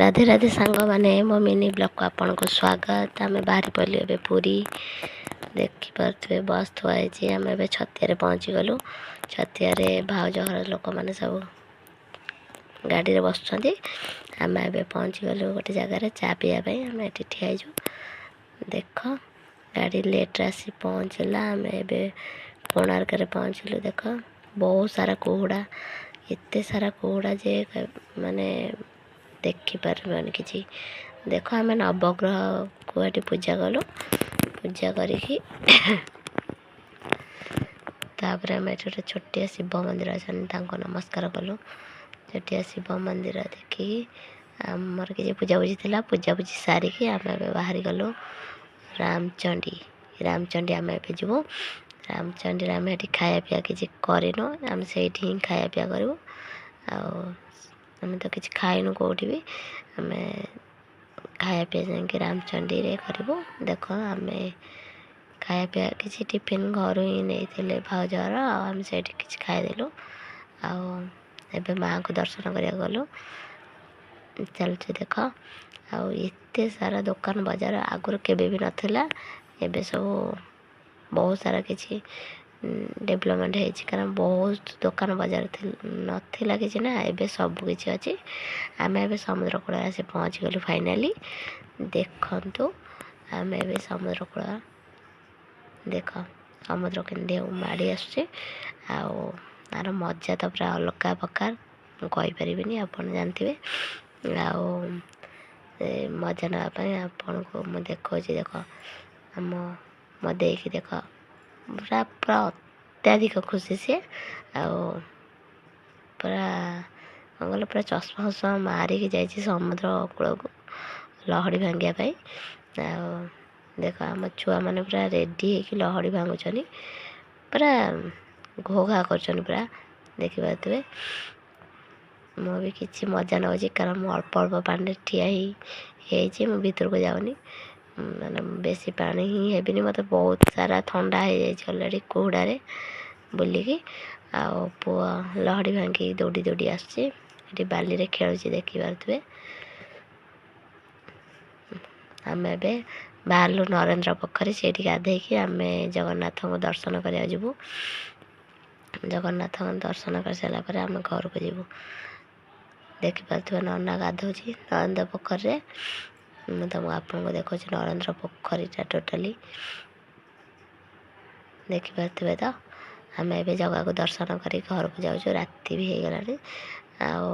ରାଧେ ରାଧେ ସାଙ୍ଗମାନେ, ମୋ ମିନି ବ୍ଲଗ୍କୁ ଆପଣଙ୍କୁ ସ୍ୱାଗତ। ଆମେ ବାହାରି ପଡ଼ିଲୁ ଏବେ ପୁରୀ। ଦେଖିପାରୁଥିବେ ବସ୍ ଥୁଆ ହେଇଛି। ଆମେ ଏବେ ଛତିଆରେ ପହଞ୍ଚିଗଲୁ। ଛତିଆରେ ଭାଉଜ ଘର ଲୋକମାନେ ସବୁ ଗାଡ଼ିରେ ବସୁଛନ୍ତି। ଆମେ ଏବେ ପହଞ୍ଚିଗଲୁ ଗୋଟେ ଜାଗାରେ ଚା ପିଇବା ପାଇଁ। ଆମେ ଏଠି ଠିଆ ହେଇଛୁ। ଦେଖ, ଗାଡ଼ି ଲେଟ୍ରେ ଆସି ପହଞ୍ଚିଲା। ଆମେ ଏବେ କୋଣାର୍କରେ ପହଞ୍ଚିଲୁ। ଦେଖ, ବହୁତ ସାରା କୁହୁଡ଼ା, ଏତେ ସାରା କୁହୁଡ଼ା ଯେ ମାନେ ଦେଖିପାରିବନି କିଛି। ଦେଖ, ଆମେ ନବଗ୍ରହକୁ ଏଠି ପୂଜା କଲୁ। ପୂଜା କରିକି ତାପରେ ଆମେ ଏଠି ଗୋଟେ ଛୋଟିଆ ଶିବ ମନ୍ଦିର ଅଛନ୍ତି, ତାଙ୍କୁ ନମସ୍କାର କଲୁ। ଛୋଟିଆ ଶିବ ମନ୍ଦିର ଦେଖିକି ଆମର କିଛି ପୂଜାପୂଜି ଥିଲା। ପୂଜାପୂଜି ସାରିକି ଆମେ ଏବେ ବାହାରି ଗଲୁ ରାମଚଣ୍ଡୀ। ରାମଚଣ୍ଡୀ ଆମେ ଏବେ ଯିବୁ। ରାମଚଣ୍ଡୀରେ ଆମେ ଏଠି ଖାଇବା ପିଇବା କିଛି କରିନୁ, ଆମେ ସେଇଠି ହିଁ ଖାଇବା ପିଇବା କରିବୁ। ଆଉ ଆମେ ତ କିଛି ଖାଇନୁ କେଉଁଠି ବି। ଆମେ ଖାଇବା ପିଇବା ଯାଇକି ରାମଚଣ୍ଡୀରେ କରିବୁ। ଦେଖ, ଆମେ ଖାଇବା ପିଇବା କିଛି ଟିଫିନ୍ ଘରୁ ହିଁ ନେଇଥିଲେ ଭାଉଜର, ଆଉ ଆମେ ସେଇଠି କିଛି ଖାଇଦେଲୁ। ଆଉ ଏବେ ମାଆଙ୍କୁ ଦର୍ଶନ କରିବାକୁ ଗଲୁ, ଚାଲୁଛି ଦେଖ। ଆଉ ଏତେ ସାରା ଦୋକାନ ବଜାର ଆଗରୁ କେବେ ବି ନଥିଲା। ଏବେ ସବୁ ବହୁତ ସାରା କିଛି ଡେଭଲପମେଣ୍ଟ ହେଇଛି, କାରଣ ବହୁତ ଦୋକାନ ବଜାର ନଥିଲା କିଛି ନା, ଏବେ ସବୁ କିଛି ଅଛି। ଆମେ ଏବେ ସମୁଦ୍ର କୂଳରେ ଆସି ପହଞ୍ଚିଗଲୁ ଫାଇନାଲି। ଦେଖନ୍ତୁ, ଆମେ ଏବେ ସମୁଦ୍ର କୂଳ। ଦେଖ, ସମୁଦ୍ର କେମିତି ମାଡ଼ି ଆସୁଛି। ଆଉ ତାର ମଜା ତ ପୁରା ଅଲଗା ପ୍ରକାର, ମୁଁ କହିପାରିବିନି, ଆପଣ ଜାଣିଥିବେ। ଆଉ ମଜା ନେବା ପାଇଁ ଆପଣଙ୍କୁ ମୁଁ ଦେଖାଉଛି। ଦେଖ, ଆମ ମୋ ଦେଇକି ଦେଖ, ପୁରା ପୁରା ଅତ୍ୟଧିକ ଖୁସି ସିଏ। ଆଉ ପୁରା କ'ଣ କହିଲ, ପୁରା ଚଷମା ଫସମା ମାରିକି ଯାଇଛି ସମୁଦ୍ର କୂଳକୁ ଲହଡ଼ି ଭାଙ୍ଗିବା ପାଇଁ। ଆଉ ଦେଖ, ଆମ ଛୁଆମାନେ ପୁରା ରେଡ଼ି ହେଇକି ଲହଡ଼ି ଭାଙ୍ଗୁଛନ୍ତି, ପୁରା ଘୋ ଘା କରୁଛନ୍ତି ପୁରା, ଦେଖିପାରୁଥିବେ। ମୁଁ ବି କିଛି ମଜା ନେଉଛି, କାରଣ ମୁଁ ଅଳ୍ପ ଅଳ୍ପ ପାଣିରେ ଠିଆ ହେଇ ହେଇଛି। ମୁଁ ଭିତରକୁ ଯାଉନି, ମାନେ ବେଶୀ ପାଣି ହିଁ ହେବିନି। ମୋତେ ବହୁତ ସାରା ଥଣ୍ଡା ହେଇଯାଇଛି ଅଲରେଡ଼ି କୁହୁଡ଼ାରେ ବୁଲିକି। ଆଉ ପୁଅ ଲହଡ଼ି ଭାଙ୍ଗିକି ଦୌଡ଼ି ଦୌଡ଼ି ଆସୁଛି, ଏଠି ବାଲିରେ ଖେଳୁଛି, ଦେଖିପାରୁଥିବେ। ଆମେ ଏବେ ବାହାରିଲୁ ନରେନ୍ଦ୍ର ପୋଖରୀ। ସେଇଠି ଗାଧେଇକି ଆମେ ଜଗନ୍ନାଥଙ୍କୁ ଦର୍ଶନ କରିବାକୁ ଯିବୁ। ଜଗନ୍ନାଥଙ୍କୁ ଦର୍ଶନ କରିସାରିଲା ପରେ ଆମେ ଘରକୁ ଯିବୁ। ଦେଖିପାରୁଥିବେ, ନନା ଗାଧଉଛି ନରେନ୍ଦ୍ର ପୋଖରୀରେ। ମୁଁ ତମକୁ ଆପଣଙ୍କୁ ଦେଖାଉଛି ନରେନ୍ଦ୍ର ପୋଖରୀଟା ଟୋଟାଲି, ଦେଖିପାରୁଥିବେ ତ। ଆମେ ଏବେ ଜଗାକୁ ଦର୍ଶନ କରି ଘରକୁ ଯାଉଛୁ। ରାତି ବି ହେଇଗଲାଣି। ଆଉ